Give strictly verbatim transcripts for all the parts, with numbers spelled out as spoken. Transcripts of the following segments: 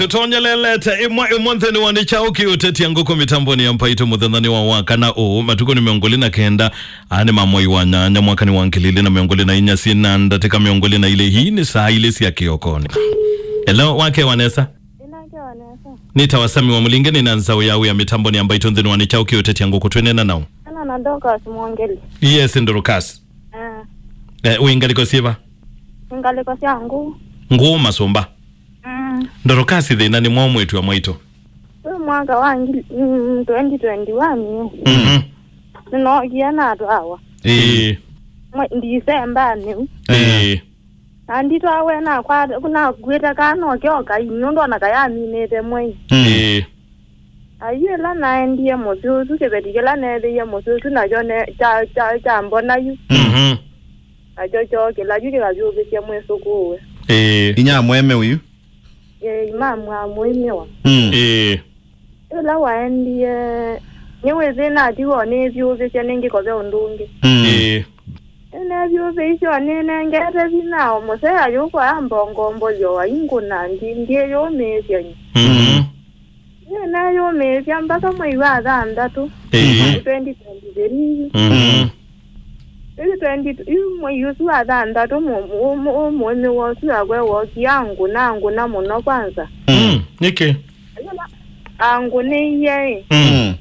Tũtonyelelete ĩmwe ĩmwe nthĩnĩ wa Nĩ Kyaũ Kĩũtetia Ngũkũ mĩtambonĩ ya Mbaitũ mũthenyanĩ wa wakana ũũ, matukũ nĩ mĩongo ĩlĩ na kenda, aa, nĩ ma mwei wa nyanya, mwaka nĩ wa ngili ilĩ na mĩongo ĩlĩ na inya, syĩ na ndatĩka mĩongo ĩlĩ na ilĩ. Hii nĩ saa ilĩ sya kĩokonĩ. Hello, wakewa nesa? Nĩnakewa nesa. Nĩtawa Sami wa Mũlinge, nĩ na nzaũ ya wĩa mĩtambonĩ ya Mbaitũ nthĩnĩ wa Nĩ Kyaũ Kĩũtetia Ngũkũ, twĩneena naũ? Ana na Dorcas Mwongeli. Yes, Dorcas. Ah. Eh, wĩ ngalĩko syĩva? Ngalĩko sya Ngũũ. Ngũũ Masũmba. Mm. Dorcas, thĩna nĩ mwaũ mwĩĩtu wa mwaitũ? Kwĩ mwaka wa ngili, mm, twenty twenty-one, mhm, nĩnookie natwawa. Ĩĩ. Mwe-, Ndisembanĩ. Ĩĩ. Na nditwawe nakwata, nakuĩte kana oke o kaini, nũndũ ona kayaminĩte mwei. Mm. Ĩĩ. Ayu ĩla naendie mũsyĩ ũsu, kĩveti kĩla neethĩie mũsyĩ ũsu nakyo ne-, kya, kya, kyambona yu. Mhm. Nakyo kyookĩla yu kĩkavyũvĩsya mwĩsũkũũe. Ĩĩ. Inya mweme ũyu? Ĩĩ, imamu wa mũĩmĩwa. Mm. Ĩĩ. Ĩla waendie, nĩwĩsĩ natiwa nĩvyũvĩsya nĩngĩ kove ũndũ ũngĩ. Mm. Ĩĩ. Nĩnevyũvĩisye o nĩnengete vinya o mũsee ayũkwa ambongombolyo wa ingũna ndi-, ndiĩyũmĩĩsya nyi. Mhm. Nĩneeyũmĩĩsya mbaka mwei wa thanthatũ. Ĩĩ. Twenty twenty-three. Mhm. Ĩĩ, twenty, yu mwei ũsu wa thanthatũ, mũ-, mũ-, mũ-, mũĩmĩwa ũsu akwe wookie angũna, angũna mũno kwanza. Mm. Nĩkĩ? Angũnĩie ĩ. Mm.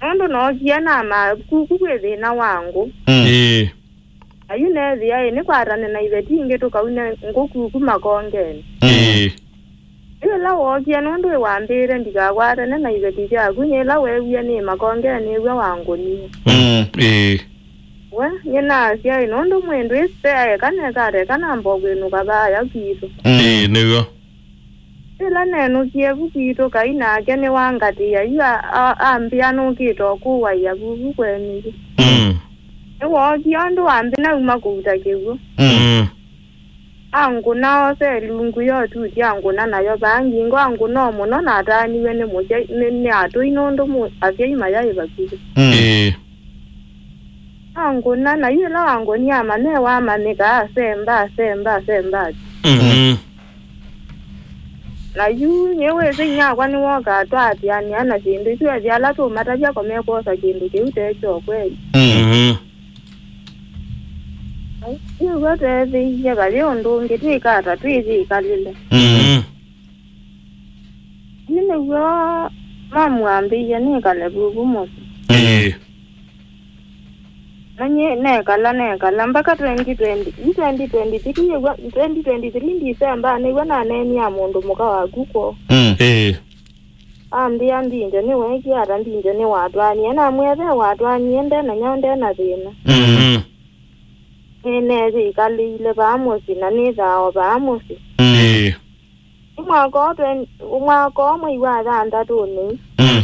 Nũndũ nookie na ma-, ku, ku kwĩ thĩna wa ngũ. Mm. Ĩĩ. Ayu neethĩa ĩ, nĩkwatane na iveti ingĩ tũkaune ngũkũ ku makongenĩ. Mm. Ĩĩ. Yu ĩla wookie, nũndũ ĩ wambĩĩte ndikakwatane na iveti syaku, nĩ ĩla weewie nĩ makongenĩ nĩw'o wangũnie. Mm. Ĩĩ. We, nĩnasya ĩ, nũndũ mwĩndũ ĩsĩ aeka nekateka namba kwĩnũka vaaya kwitũ. Mm. Ĩĩ, nĩw'o. Ĩla nenũkie vu kwitũ, Kai nake nĩwangatĩĩa yu a-, a-, ambĩa nũkĩte o kũwaĩa vuvu kwenyu yu. Mm. Nĩwookie ũndũ wambĩ nauma kũuta kĩw'ũ. Mm. Angũna ose lungu ya ũtuti angũna nayo vaa ngingo angũna o mũno na ataaniw'e nĩ mũsyai, nĩ, nĩ atũi nũndũ mũ-, asyai mayaĩ vakuvĩ. Mm. Ĩĩ. Angũna, na yu ĩla wangũnie amanya ĩwamanyĩka asemba, asemba, asemba. Mhm. Na yu nĩwĩsĩ inyakwa nĩwokaa twaatĩanĩa na syĩndũ isu ethĩa ala tũmatavya ko mekwosa kĩndũ kĩu te kyo kweli. Mm. Mhm. Nĩw'o tweethĩie vayĩ ũndũ ũngĩ twĩka ata twĩyĩkalĩle. Mm. Yu nĩw'o mamwambĩie nĩkale vuvu mũsyĩ. Ĩĩ. Na nyie nekala, nekala, mpaka twenty twenty, yu twenty twenty-three, ĩw'a, twenty twenty-three December, nĩw'o naneenie mũndũ mũka waku kwoo. Mm. Ĩĩ. Ambĩa mbingyo nĩweekie ata, mbingyo nĩwatwaanie, namwĩa ve watwaanie, nde na nyaũ, nde na thĩna. Mm. Nĩneeyĩkalĩile vaa mũsyĩ, na nĩthaa o vaa mũsyĩ. Mm. Ĩĩ. Mwaka ũũ twen-, mwaka ũũ mwei wa thanthatũnĩ, mm,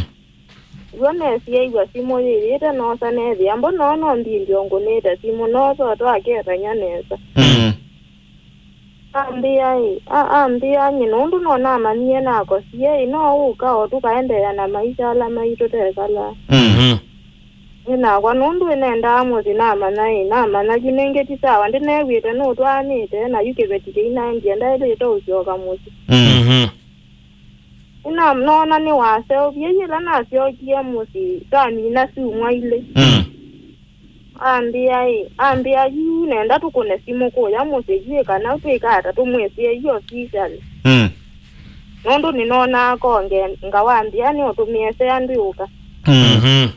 w'o nesĩaiw'a simũ yĩyĩte noosa neethĩa mbona no mbingyo ngũnĩte simũ noosa o twaketany'a nesa. Mm. Ambĩa ĩ, a-, ambĩa nyie nũndũ no namanyie nakosie ĩ, no ũka o tũkaendeea na maisha ala maitũ tekalaa. Mm. Mhm. Ĩ nakwa nũndũ ĩnendaa mũsyĩ namanya ĩ, namanya yu nĩngĩ ti sawa, ndĩneew'ĩte nũtwaanĩte na yu kĩveti kĩinaendie ndaĩlĩte ũsyoka mũsyĩ. Mm. Mhm. Nĩnamwona nĩwaseũvie, yĩla nasyokie mũsyĩ, twamina syumwa ilĩ. Mm. Ambĩa ĩ, ambĩa yu nenda tũkũne simũ kũya mũsyĩ yu ĩ kana twĩka ata tũmwĩsĩe yu officially. Mm. Nũndũ nĩnonaa konge ngawambĩa nĩ ũtũmĩesea ndwĩũka. Mm. Mhm.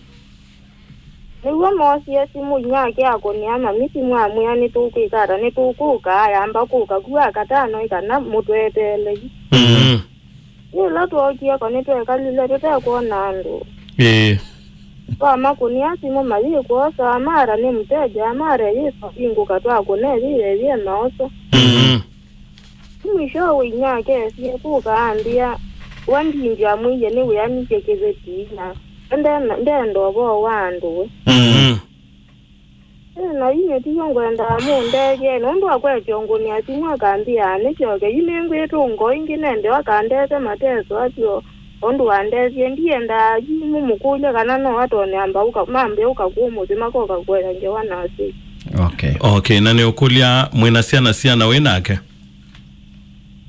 Nĩw'o noosie simũ inyake akũnĩa mami simũ amwĩa nĩtũkwĩka ata, nĩtũkũka, ayamba kũka ku akatano ĩ kana mũtweteele yu. Mm. Yĩla twookie ko nĩtwekalile tũtekwona andũ. Ĩĩ. Twamakũnĩa simũ mayĩkwosa, amara nĩ mteja, amara yĩsa vingũka twakũne yĩyeyĩ maoso. Mm. Mwishowe inyake esie kũka ambĩa, wa ndingĩ amwĩie nĩwĩanĩsye kĩveti na ndena-, ndenda ũvoo wa andũ we. Mm. Ĩ, na yu nĩtiw'o ngwendaa mũndethye, nũndũ akwetye ũngũnĩa simũ akambĩa nĩsyoke yu nĩngwĩtũnga o ĩngĩ nende akandete mateso asu o ũndũ wandethie. Ndiendaa yu mũmũkũlye kana no atone amba ũka, mambe ũka kũũ mũsyĩ makoka kũea ngewa na asyai. Okay. Okay, na nĩũkũlya mwĩna syana syana wĩ nake?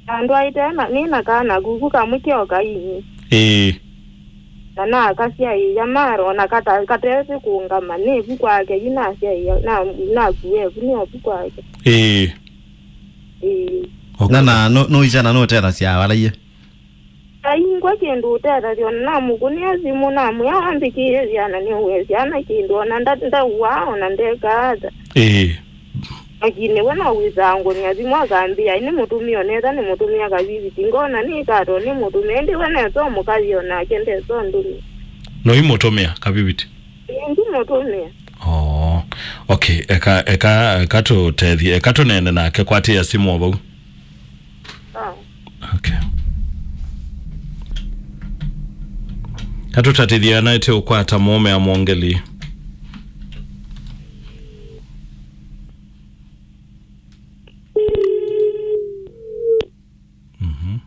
Na ndwaĩte na, nĩ na kana kuku kamwe keo kaini. Ĩĩ. Na nakasyaĩĩa maro na kata-, katesĩ kũngama, nĩ vu kwake yu nasyaĩĩa, na, nakuwe vu nĩ ovu kwake. Ĩĩ. Ĩĩ. Okay. Na, na, no, no isyana no tethasya walaie. Aingwa kĩndũ ũtethasya, na namũkũnĩa simũ, namwĩa wambĩkĩĩe syana nĩũe syana kĩndũ, ona nda-, ndaua, ona ndekaa ata. Ĩĩ. Lakini we no wĩsaa ngũnĩa simũ akambĩa, "Nĩ mũtumĩa, onetha nĩ mũtumĩa kaviviti." Ngona nĩ kato nĩ mũtumĩa, ĩndĩ we nesa mũkathi onake ndesa ndũmĩa. No imũtũmĩa kaviviti? Ĩĩ, ndi mũtumĩa. Oh, okay, eka, eka, eka tũtethie, eka tũneene nake, kwatĩĩa simũ o vau. Ah. Okay. Katũtatĩthye anaĩte ũkwata mũũme amwongeli. Mhm.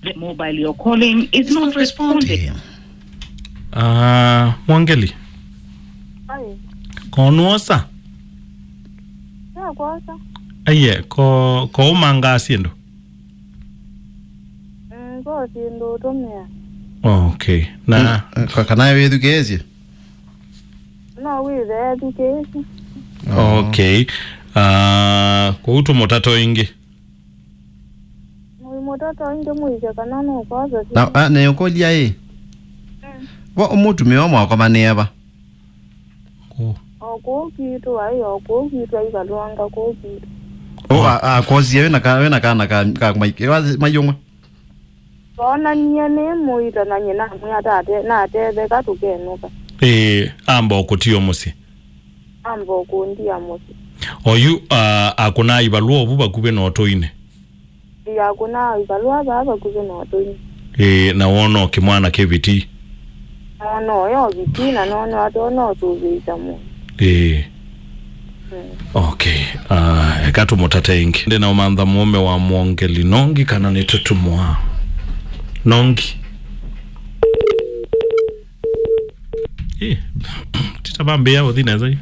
The mobile you're calling is not responding. Ah, Mwongeli. Ai. Ko nũosa? Nakwosa. Aiye, ko, ko ũmangaa syĩndũ? Mm, ko syĩndũ ũtũmĩa. Okay. Na mm, ka-, kana wĩthukĩĩsye? No wĩthe ethukĩĩsye. Oh. Okay. Ah, kũu tũmũtato ĩngĩ. Mũi mũtoto ĩngĩ mũisye kana nũkwosa. Na, a, nĩũkũlya ĩ? Mm. Vo mũtumĩa mwakomanĩe va? Kũ? O kũu kwitũ, ai, o kũu kwitũ, aikalwanga kũu kwitũ. Ũ, a, a, akwosie wĩna ka-, wĩna kana ka, ka mai-, wa-, maiũng'we? Twonanie nĩ mũito na nyina amwĩa tate, natetheka tũkenũka. Ĩĩ, amba ũkũtio mũsyĩ. Amba ũkũndia mũsyĩ. Oyu, a, akũnaa ivalũa ovu vakuvĩ na ũtũinĩ. Ĩĩ, akũnaa ivalũa vaa vakuvĩ na ũtũinĩ. Ĩĩ, na wona o kĩmwana kĩviti. Nona ũyo viti na nona atona ũsũvĩĩsya mũndũ. Ĩĩ. Mm. Okay. Ah, eka tũmũtate ĩngĩ. Ndĩ na ũmantha mũũme wa mwongeli nongi kana nĩ tũtumwa. Nongi. Ĩ, tita vambĩa ũthi nesa yu.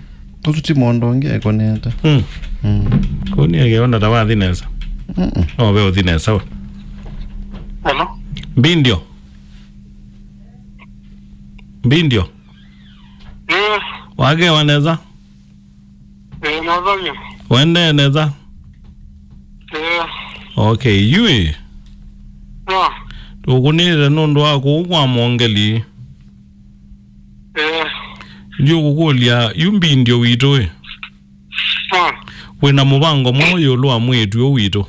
Ũsu ti mũndũ ũngĩ ekonete. Mm. Mm. Kũu nĩ ekeona ta wathi nesa. Mm-mm. No ve ũthi nesa we. Hello? Mbindio. Mbindio. Yes. Wakewa nesa? Eh, nesa yu. Wendee nesa? Eh. Okay, yu ĩ. Ah. Tũkũnĩte nũndũ wa kũu kwa mwongeli. Eh. Ndiũkũkũlya, yu mbindio witũ ĩ? Ah. Wĩna mũvango mwaũ ĩũlũ wa mwĩĩtu ũũ witũ?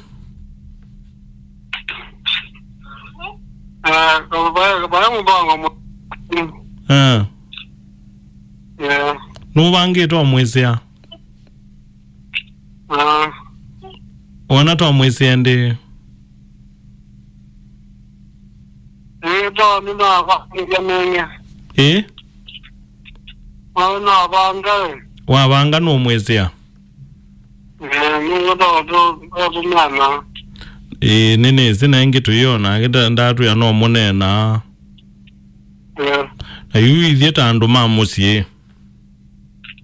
Eh, vaya, vaya mũvango mwa-, ah. Eh. Nũvangĩte ũmwĩsĩa? Ah. Wona ta ũmwĩsĩa ndĩ? Ĩĩ, to nĩnavangĩte nĩngĩ. Ĩĩ? Navanga ĩ. Wavanga nũmwĩsĩa? Ĩĩ, nĩngĩ to tũmĩana. Ĩĩ, nĩnĩsĩ na ĩngĩ tũyĩona, ndatwĩa no mũneenaa. Ĩĩ. Na yu ithyĩ ta andũ ma mũsyĩ.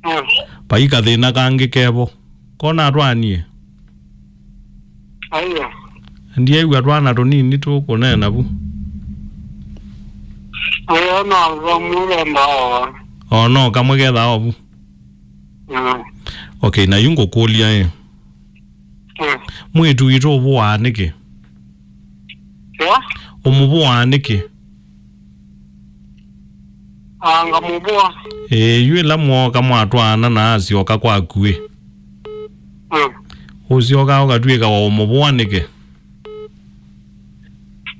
Mm. Vai kathĩna kangĩ kevo. Kona atwanie? Aiyo. Ndyeew'a twana tũnini tũkũneena vu. Aiyo, no kamwe kenda oa. O no kamwe kethaa o vu. Mm. Okay, na yu ngũkũlya ĩ. Mm. Mwĩĩtu witũ ũvũaa nĩkĩ? Yeah? Ũmũvũaa nĩkĩ? Aa, ngamũvũa. Ĩĩ, yu ĩla mwooka mwatwaana na asyoka kwaku ĩ? Mm. Ũsyokaa ũkatw'ĩka wa ũmũvũa nĩkĩ?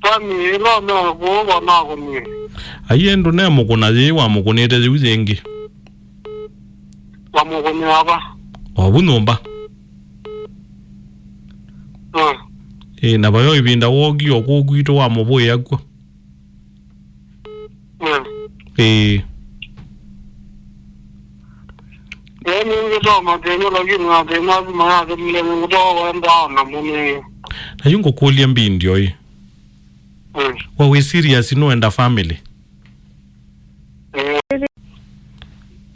Kwani ĩla ũmekũũva nakũnie? Aiye, ndũnemũkũna yĩĩ wamũkũnĩte yĩu yĩngĩ. Wamũkũnĩa va? O vu nyũmba. Mm. Ĩĩ, na vayo ĩvinda wookie o kũu kwitũ wamũvũĩa kw'o. Mm. Ĩĩ. Ĩĩ, nĩngĩtoa mathĩna, lakini mathĩna asu mayathelile, nĩngũtoa wenda ona mũnĩĩ. Na yu ngũkũlya mbindi oĩ. Mm. Wa wĩ serious nũenda family? Ĩĩ.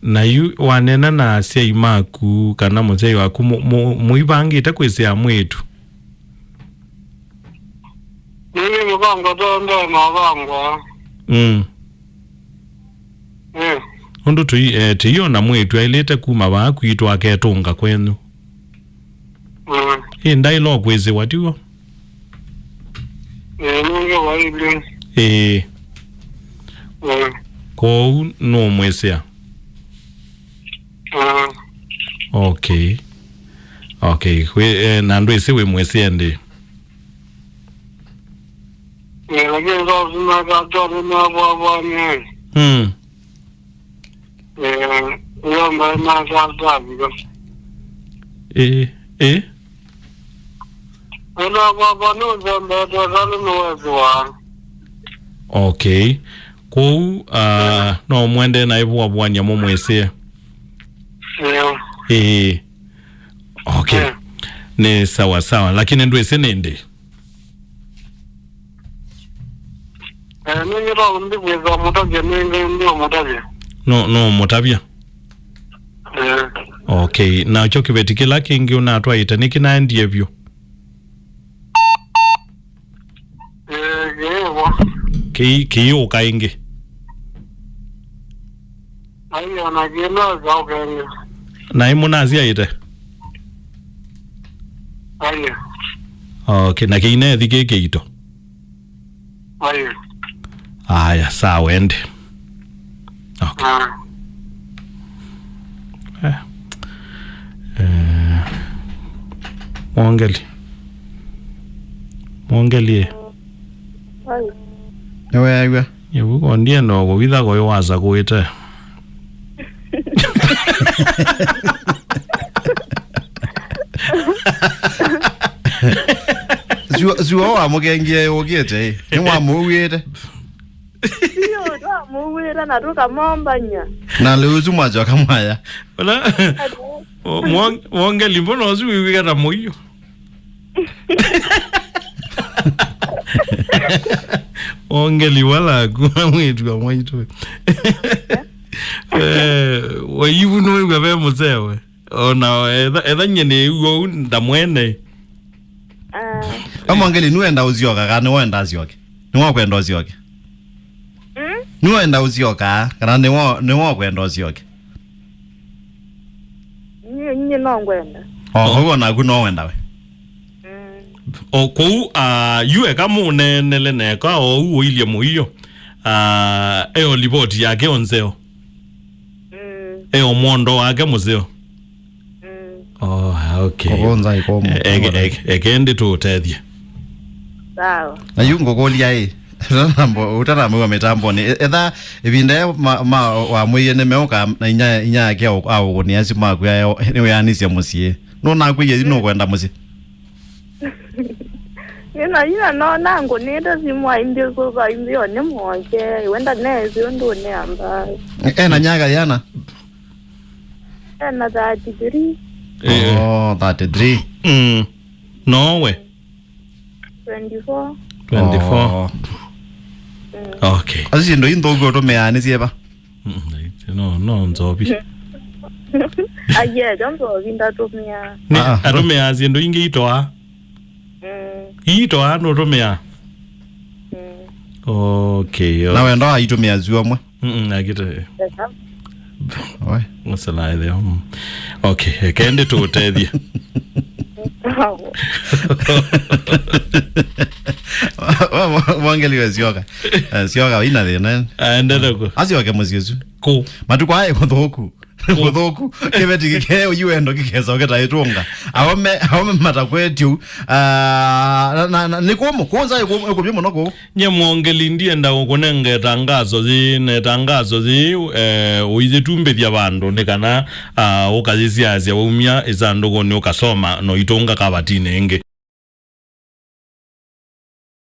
Na yu wanena na asyai maku kana mũsyai waku mu-, mu-, mũivangĩte kwĩsĩa mwĩĩtu? Nĩngĩ mũvango tondũ mavangwa. Mm. Eh. Ũndũ tũi-, eh, tũiona mwĩĩtu ailĩte kuma vaa kwitũ aketũnga kwenyu. Mm. Ĩ, ndaĩla o kwĩsĩwa, tiw'o? Eh, nĩngĩ wailĩ. Ĩĩ. Mm. Kwoou nũũmwĩsĩa? Mm. Okay. Okay. Wĩ, eh, na ndwĩsĩ wĩmwĩsĩe ndĩ? Eh, lakini sasa tunataka tunavavanya. Mm. Eh, hiyo ndio maana sasa ndio. Eh, eh. Ena baba no zamba tazalo no watu wa. Okay. Kwoou, ah, no mwende na ĩvũavũany'a mũmwĩsĩe? Yeah. Ĩĩ. Okay. Yeah. Nĩ sawa sawa, lakini ndwĩsĩ nĩndĩ? Eh, nĩngĩtwa ndikwĩsa mũtavya, nĩngĩ ndiũmũtavya. No, no mũtavya? Eh. Okay, nakyo kĩveti kĩla kĩngĩ ũnatwaĩte nĩkĩnaendie vyũ? Eh, kĩĩvo. Kĩi-, kĩiũka ĩngĩ? Aiya, na kĩnoka ũkenge. Na ĩmũnasyaĩte? Aiya. Okay, na kĩinethi kĩ kĩito? Aiya. Aya, sawa, ende. Okay. Ah. Eh. Eh. Mwongeli. Mwongeli, eh. Ai. Nĩweew'a? Ĩvuko ndienda kũvitha kũyũ wasakũĩte. Zuo, zuo wamũkengie ũkĩte, ĩ. Nĩwamũuĩte. Sio, twamũuĩte na tũkamombany'a. Na lĩu ũsu mwasyoka mwaya. Ona, ati, o, mwong-, mwongeli, mbona ũsu wĩw'ĩka ta mũio? Mwongeli walaku, mwĩĩtu wa mwaitũ. Eh, waivu nũĩw'a ve mũsewe. Ona etha, etha nyie nĩ ũu ndamwene. Ah. We Mwongeli, nĩwenda ũsyoka kana nĩwenda asyoke? Nĩwakwenda ũsyoke? Mm? Nĩwenda ũsyoka kana nĩwa-, nĩwakwenda ũsyoke? Nyie, nyie no ngwenda. O, oh, ũguo naku no wenda we? Mm. O kũu, ah, yu eka mũneenele neka, o ũu ũilye mũio. Ah, eo livoti yake o nzeo. Mm. Eo mwondo wake mũseo. Mm. Oh, okay. Kũkũnza ĩkũmũ. E-, eke-, eke-, eke ndi tũũtethye. Sawa. Na yu ngũkũlya ĩ, ũtanambo-, ũtanamĩwa mĩtambonĩ, e-, etha ĩvinda ya ma-, ma-, wamwĩie nĩmeũka na inya, inya yake aũ-, aũkũnĩa simu aku, nĩwĩanĩsye mũsyĩ. Nũnakwĩie yu nũkwenda mũsyĩ? Nĩna ina nona ngũnĩte simũ aimbĩ kũva aimbĩ o nĩ mwoke, wenda nesi ũndũ ũneamba. E-, ena nyaka yana? Ena thirty-three. Eh. Oh, thirty-three. Mm. No we? Twenty-four. Twenty-four. Oh. Mm. Okay. Asu syĩndũ i nthũku ũtũmĩaa nĩ syĩva? Mm, no, no nzovi. Aiye, jo nzovi ndatũmĩa. Nĩ, ah, atũmĩaa syĩndũ ingĩ itoa? Mm. Itoa nũtũmĩa? Mm. Okay, okay. Na wenda aitũmĩa zuo mwe? Mm, akite. Esa. Oi. Masala ĩtheo. Mm. Okay, eke ndi tũũtethye. Sawa. Wa, wa, wa, Mwongeli we syoka. Eh, syoka, ina thĩna. Aendete kũ? Asyoke mũsyĩ ũsu. Kũ? Matukũ aya kũthũku. Kũ? Kũthũku. Kĩveti kĩkeo yu endo kĩkesoke ta ĩtũnga. Aome, aome matakwetye u. Ah, na, na, na, nĩ kũmũ, kũnza ĩkũmũ, ĩkũmũ mũno kũu. Nye Mwongeli ndienda kũkũnenga ĩtangazo yĩĩ, na ĩtangazo yĩĩ, eh, ũiyĩtumbĩthya vandũ nĩ kana, ah, ũkayĩsiasya waumya ĩsandũkũnĩ ũkasoma na ũitũnga kavatinĩ ĩngĩ.